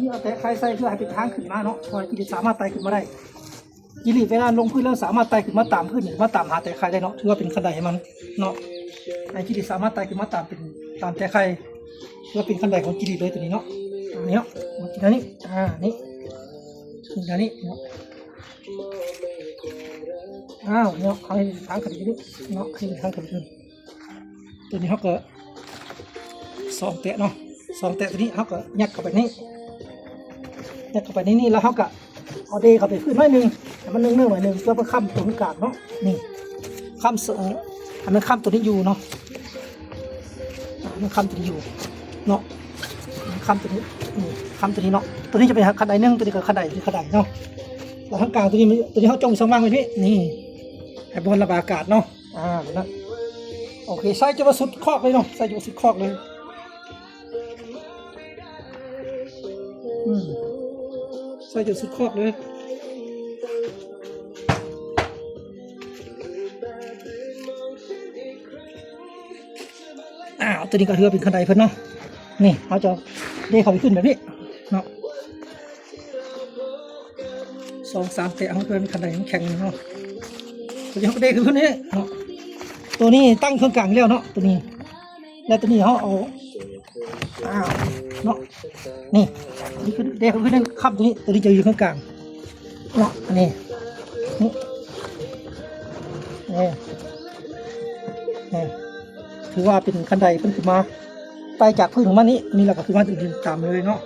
ເອົາແຕະໄຂ່ໃສ່ເພື່ອໃຫ້ເປັນທາງຂຶ້ນມາເນາະ ເພາະວ່າຈີ່ຫຼີດສາມາດໄຕ່ຂຶ້ນມາໄດ້. ຈີ່ຫຼີດເວລາລົງພື້ນແລ້ວສາມາດໄຕ່ຂຶ້ນມາຕາມພື້ນ ມາຕາມຫາແຕະໄຂ່ໄດ້ເນາະ ຖືວ່າເປັນຄັນໄດໃຫ້ມັນເນາະ. ໃຫ້ຈີ່ຫຼີດສາມາດໄຕ່ຂຶ້ນມາຕາມເປັນ ຕາມແຕະໄຂ່ ຖືວ່າເປັນຄັນໄດຂອງຈີ່ຫຼີດເລີຍໂຕນີ້ເນາະ. ອັນນີ້ເນາະ ມາກິນອັນນີ້ ອ່າ ນີ້ ກິນອັນນີ້ເນາະ. ອ້າວ ເນາະ ເຮົາເຮັດທາງຂຶ້ນຢູ່ນີ້ເນາະ ເຮັດທາງຂຶ້ນ ໂຕນີ້ເຮົາກໍສອງແຕະເນາະ ສອງແຕະ ໂຕນີ້ເຮົາກໍຍັດເຂົ້າໄປນີ້ ຍັດເຂົ້າໄປໃນນີ້ ແລ້ວເຮົາກໍເອົາເດເຂົ້າໄປພື້ນໜ້ອຍໜຶ່ງ ໃຫ້ມັນເນີ່ງໆໜ້ອຍໜຶ່ງ ເພື່ອເພື່ອຄ້ຳຕົງກາງເນາະ. ນີ້ ຄ້ຳ ເອີ ໃຫ້ມັນຄ້ຳໂຕນີ້ຢູ່ເນາະ ໃຫ້ມັນຄ້ຳໂຕນີ້ຢູ່ເນາະ ຄ້ຳໂຕນີ້ ນີ້ ຄ້ຳໂຕນີ້ເນາະ. ໂຕນີ້ຈະເປັນຄັນໄດໜຶ່ງ ໂຕນີ້ກໍຄັນໄດ ຄືຄັນໄດເນາະ. ແລ້ວທາງກາງໂຕນີ້ ໂຕນີ້ເຮົາຈົ່ງຊ່ອງວ່າງໄວ້ນີ້ ນີ້ ໃຫ້ບ່ອນລະບາຍອາກາດເນາະ. ອ່າ ແບບນັ້ນ ໂອເຄ ໃສ່ຈົນວ່າສຸດຄອກເລີຍເນາະ ໃສ່ຈົນວ່າສຸດຄອກເລີຍ. ອືມ ໃສ່ຈົນສຸດຄອກເລີຍ. ອ້າວ ໂຕນີ້ກໍຖືວ່າເປັນຄັນໄດເພິ່ນເນາະ. ນີ້ ເຮົາຈະເດເຂົ້າໄປຂຶ້ນແບບນີ້ເນາະ ສອງສາມແຕະ ເຮົາເພື່ອໃຫ້ຄັນໄດມັນແຂງເນາະ. ໂຕນີ້ເຮົາກໍເດຂຶ້ນເນາະ ໂຕນີ້ຕັ້ງເຄິ່ງກາງຢູ່ແລ້ວເນາະ ໂຕນີ້ ແລ້ວໂຕນີ້ເຮົາເອົາ ອ້າວ ເນາະ ນີ້ ນີ້ຄືເດຂຶ້ນ ຄ້ຳໂຕນີ້ ໂຕນີ້ຈະຢູ່ເຄິ່ງກາງເນາະ. ອັນນີ້ ນີ້ ນີ້ ນີ້ ຖືວ່າເປັນຄັນໄດເພິ່ນຂຶ້ນມາ ໄຕ່ຈາກພື້ນຂອງມັນນີ້ ນີ້ແລ້ວກໍຂຶ້ນມາຕາມເລີຍເນາະ.